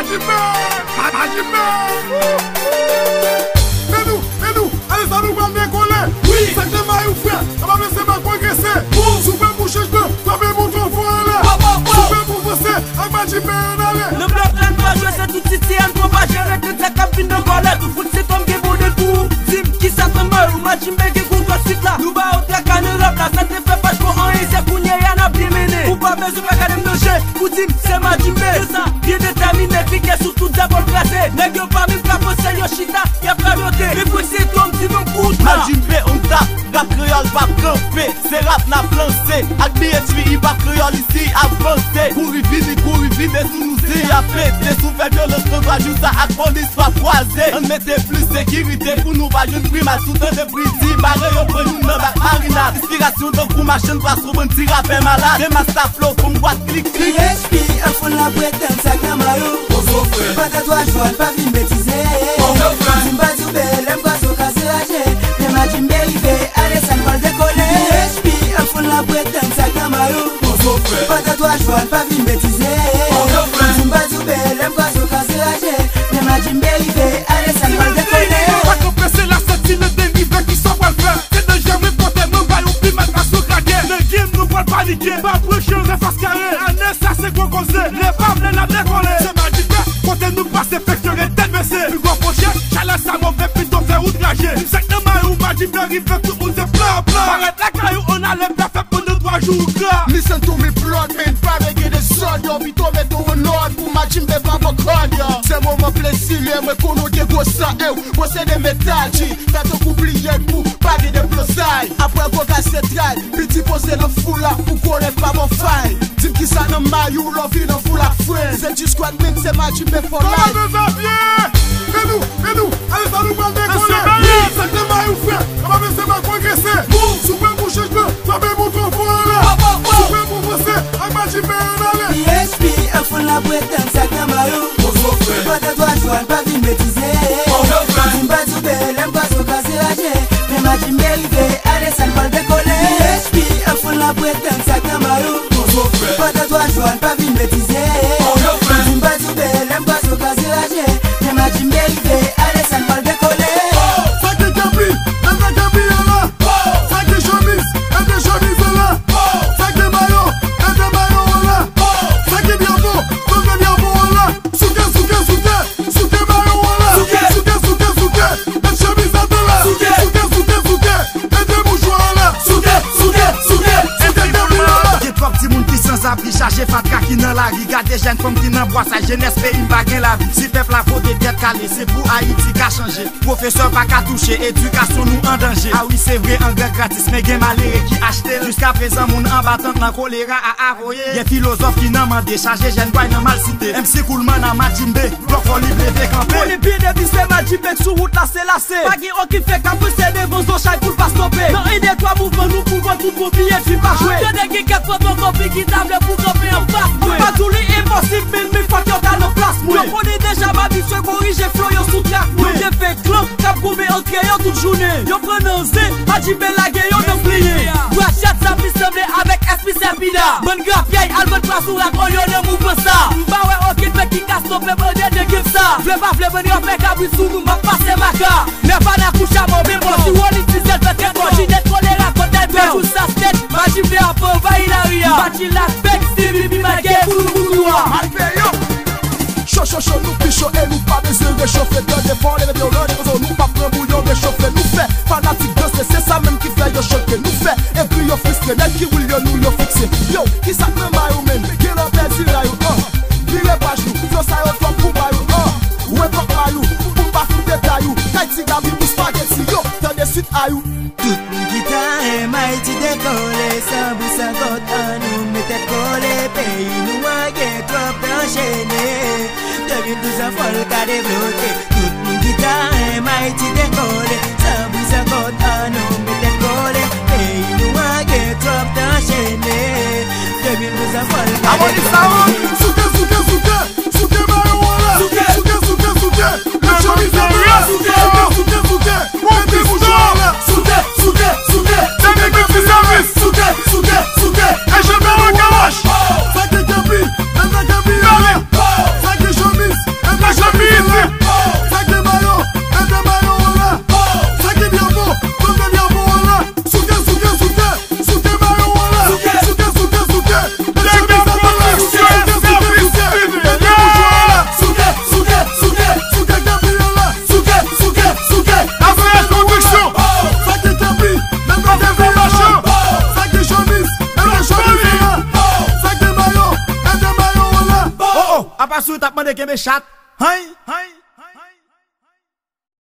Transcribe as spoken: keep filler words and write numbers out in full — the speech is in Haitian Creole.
Majinbe! Majinbe! Men nou, men nou, ale sa nou pral dekole. Wi! Sa k nan may ou frè, anba men se pa pwogrese. Si w prè pou chanjman, frape bouton fò anlè. Si w prè pou vanse, ak Majinbe ann ale. Nan blòk la n pa jwe, se tout siti a n pwopaje, ret tout sa k ap vin nan kòlè. Tout fout se kòm gen bon de pou ou. Di m, kisa k nan may ou, Majinbe gen gwo dwa swit la. Nou ba yo traka nan rap la, sa n te fè pa t bon anyen, se kounye a n ap byen mennen. Ou pa bezwen pa gade m nan je pou di m se Majinbe. Se sa, byen detèmine, klike sou tout zepòl kraze. Nèg yo pa menm ka panse, yo chita, y ap radote. Men pwen se tòm di non kout la. Majinbe on top, rap kreyòl p ap kanpe. Se rap n ap lanse, ak B H V hip hop kreyòl isi ap vanse. Kouri vini, kouri vide sou nou, zi ap pete. Si w fè vyolans nan twa jou sa ak polis w ap kwaze. Ann mete plis sekirite pou nou pa jwenn primal. Si w tande Priti, bare yo pran youn nan bak Marina. Enspirasyon tankou machann pwason, bann ti rapè malad. Se Masta Flow, konm bwat klik klik. P H P, anfon la pretann sa k nan may ou. Pandan twa jou, pa vin betize. Di m pa di w bèlè, m kwaze w ka se raje. Men Majinbe rive, ale sa n pral dekole. P H P, anfon la pretann sa k nan may ou. Pandan twa jou, pa vin betize. Di m pa di w bèlè, m kwaze w ka se raje. Men Majinbe rive, ale sa n pral dekole. Pa kanpe, se la sèt ti nan delive, kisa w pral fè? Se danje, men kote nou bay ou pi mal pase w krake. Nan game, nou pral panike. Pa pran chans, fè fas kare. Ane sa, se gwo koze. Lè pa vle, n ap dekole. Se Majinbe, kote nou pase, fèk yo ret tèt bese. Pi gwo pwoche, chalè sa move, pito fè ou kraje. Sa k nan may ou, Majinbe rive, tout moun se plan, plan. Parèt lakay ou, ann ale, pa fè pandan twa jou, ou gra. Listen to me, blood, men pa rege de sòd, yo, pito mete w an òd pou Majinbe pa pran kòd, yo. Se moman plezi, lè mwen konnen w gen gwo san, ew, mwen se de metal, G, fè tankou pliye l pou pa gen deblozay. Apre koka sentral, piti poze nan foul la pou konnen pa bon fay. Di m kisa nan may ou, lè w vin an foul ak fren. Se G-Squad menm, se Majinbe for life. Kòmandan Zavye! Men nou, men nou, ale sa nou pral dekole. Sa k nan may ou frè, anba men se pa pwogrese. Si w prè pou chanjman, frape bouton fò anlè. Si w prè pou vanse, ak Majinbe ann ale. P H P, anfon la pretann sa k nan may ou. Pandan twa jou, pa vin betize. Di m pa di w bèlè, m kwaze w ka se raje. Men Majinbe rive, ale sa n pral dekole. P H P, anfon la pretann sa k nan may ou. Pandan twa jou, pa vin betize. Di m pa di w bèlè, m kwaze w ka se raje. Men Majinbe rive, ale sa n pral dekole. Sa ki kanpi, mete kanpi an la. Sa ki chemiz, mete chemiz an la. Sa ki mayo, mete mayo an la. Sa ki byapo, mete byapo an la. Souke, souke, souke, souke mayo an la. Souke, souke, souke, souke, mete chemiz atè la. Souke, souke, souke, souke, mete mouchwa an la. Souke, souke, souke, souke kanpi an la. Gen twòp timoun ki sanzabri, chaje fatra ki nan lari. Gade jèn fanm ki nan bwasay, jenès peyi m pa gen lavi. Si pèp la vote tèt kale, se pou Ayiti ka chanje. Pwofesè pa ka touche, edikasyon nou an danje. A wi, se vre, angrè gratis, men gen malere ki achte l. Jiskaprezan, moun anba tant lan kolera a avoye. Gen filozòf ki nan mande, chaje jèn bway nan malsite. M C Coolman a Majinbe, blòk fò li leve kanpe. Konnen byen depi se Majinbe k sou wout la, se lase. Pa gen okenn fè kaprese devan zo chay pou l pa stope. Nan en de twa mouvman nou pou vòt, tout bon biyè fi pa jwe. Tande gen kèk fotokopi ki ta vle pou kanpe anfas mwen. Pa di w li enposib, men, men fòk yo ta nan plas mwen. Yo konnen deja m abitye korije flo yo sou trak mwen. Yo gen ven klan k ap goumen ant yo tout jounen. Yo pran nan zen, Majinbe lage yo nan pliye. Rachat sa pi sanble avèk espesè pida. Bann grapyay al vann plas ou rak olye nan mouvman sa. M pa wè okenn fè ki ka stope bande de game sa. Vle pa vle, bann rapè kabrit sou nou, m ap pase maka. Nèva na kouch a mò, men bò si wòl itizèl fè trè fò. Jinèt kolera kòt dèlbè. Jou sa stèt, Majinbe ap anvayi lari a. Pati la fèk, si bibi make, koutou koutou a. Al fè yo. Cho, cho, cho, nou pi cho e nou pa bezwen rechofe. Tande pale de vyolans, kozo nou pa pran bouyon rechofe. Nou fè fanatik danse, se sa menm ki fè yo choke. Nou fè egri yo fristre, nèg ki woul yo, nou yo fikse. Yo, kisa k nan may ou menm? Gen lè pèdi ray ou, an. Vire paj nou, flo sa yo twòp pou bay ou, an. Ou e kòk may ou, pou m pa fout detay ou. Kay ti gabi pou spageti yo, tande swit ay ou. Tout moun ki ta renmen Ayiti dekole, san bri san kont, annou met tèt kole. Peyi nou an gen twòp tan chene, de mil douz an fò l ka devlope. Tout moun ki ta renmen Ayiti dekole, san bri san kont, annou met tèt kole. Peyi nou an gen twòp tan chene, de mil douz an fò l ka devlope. Souke, souke, souke, souke mayo an la. Souke, souke, souke, souke. Mete chemiz an la. Souke, souke, souke. Mete mouchwa an la. Souke, souke, souke. Souke, souke, souke. Enjenyè an kalach. Sa ki kanpi, mete kanpi an la. Sa ki chemiz, Sou t ap mande kenbe chat. Hay, hay.